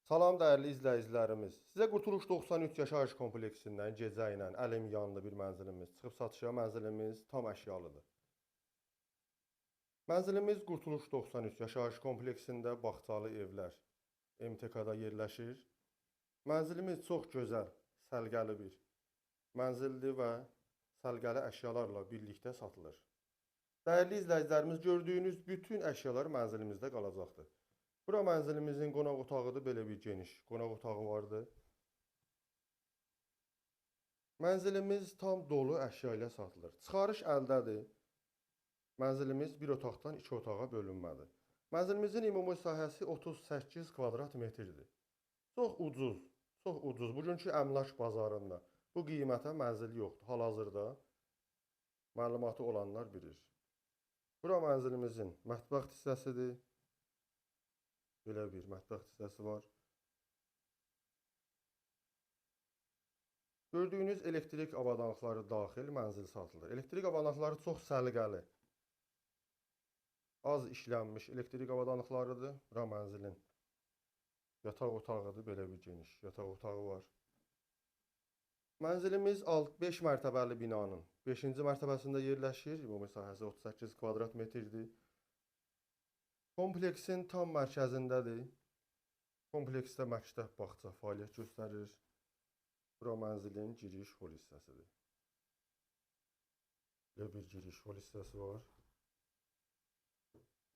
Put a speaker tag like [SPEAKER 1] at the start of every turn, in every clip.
[SPEAKER 1] Salam dəyərli izləyicilərimiz. Sizə Qurtuluş 93 yaşayış kompleksindən gecə ilə əlim yanlı bir mənzilimiz çıxıb satışa. Mənzilimiz tam əşyalıdır. Mənzilimiz Qurtuluş 93 yaşayış kompleksində bağçalı evlər MTK-da yerləşir. Mənzilimiz çox gözəl, səliqəli bir mənzildir və səliqəli əşyalarla birlikdə satılır. Dəyərli izləyicilərimiz, gördüyünüz bütün əşyalar mənzilimizdə qalacaqdır. Bura mənzilimizin qonaq otağıdır, belə bir geniş qonaq otağı vardı. Mənzilimiz tam dolu əşya ilə satılır. Çıxarış əldədir. Mənzilimiz bir otaqdan iki otağa bölünmədir. Mənzilimizin ümumi sahəsi 38 kvadrat metrdir. Çox ucuz, çox ucuz. Bugünkü əmlak bazarında bu qiymətə mənzil yoxdur. Hal-hazırda məlumatı olanlar bilir. Bura mənzilimizin mətbəx hissəsidir. Belə bir mətbəx hissəsi var. Gördüyünüz elektrik avadanlıqları daxil mənzil satılır. Elektrik avadanlıqları çox səliqəli, az işlənmiş elektrik avadanlıqlarıdır. Bura mənzilin yataq otağıdır, belə bir geniş yataq otağı var. Mənzilimiz 5 mərtəbəli binanın 5-ci mərtəbəsində yerləşir. Ümumi sahəsi 38 kvadrat metrdir. Kompleksin tam mərkəzindədir. Kompleksdə məktəb, bağça fəaliyyət göstərir. Bura mənzilin giriş hol hissəsidir. Belə bir giriş hol hissəsi var.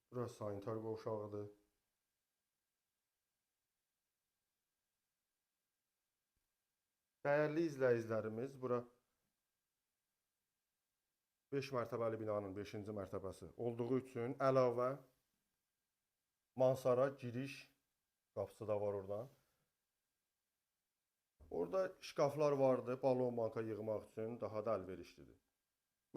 [SPEAKER 1] Bura sanitar qovşağıdır. Dəyərli izləyicilərimiz, bura 5 mərtəbəli binanın 5-ci mərtəbəsi olduğu üçün əlavə mansara giriş qapısı da var oradan. Orada şkaflar vardı, balon banka yığmaq üçün daha da əlverişlidir.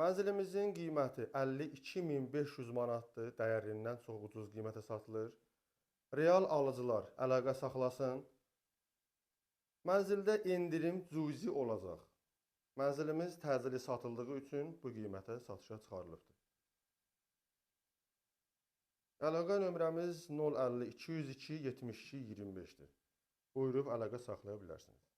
[SPEAKER 1] Mənzilimizin qiyməti 52.500 manatdır, dəyərindən çox ucuz qiymətə satılır. Real alıcılar əlaqə saxlasın. Mənzildə endirim cüzi olacaq. Mənzilimiz təcili satıldığı üçün bu qiymətə satışa çıxarılıbdır. Əlaqə nömrəmiz 050 202 72 25-dir. Buyurub əlaqə saxlaya bilərsiniz.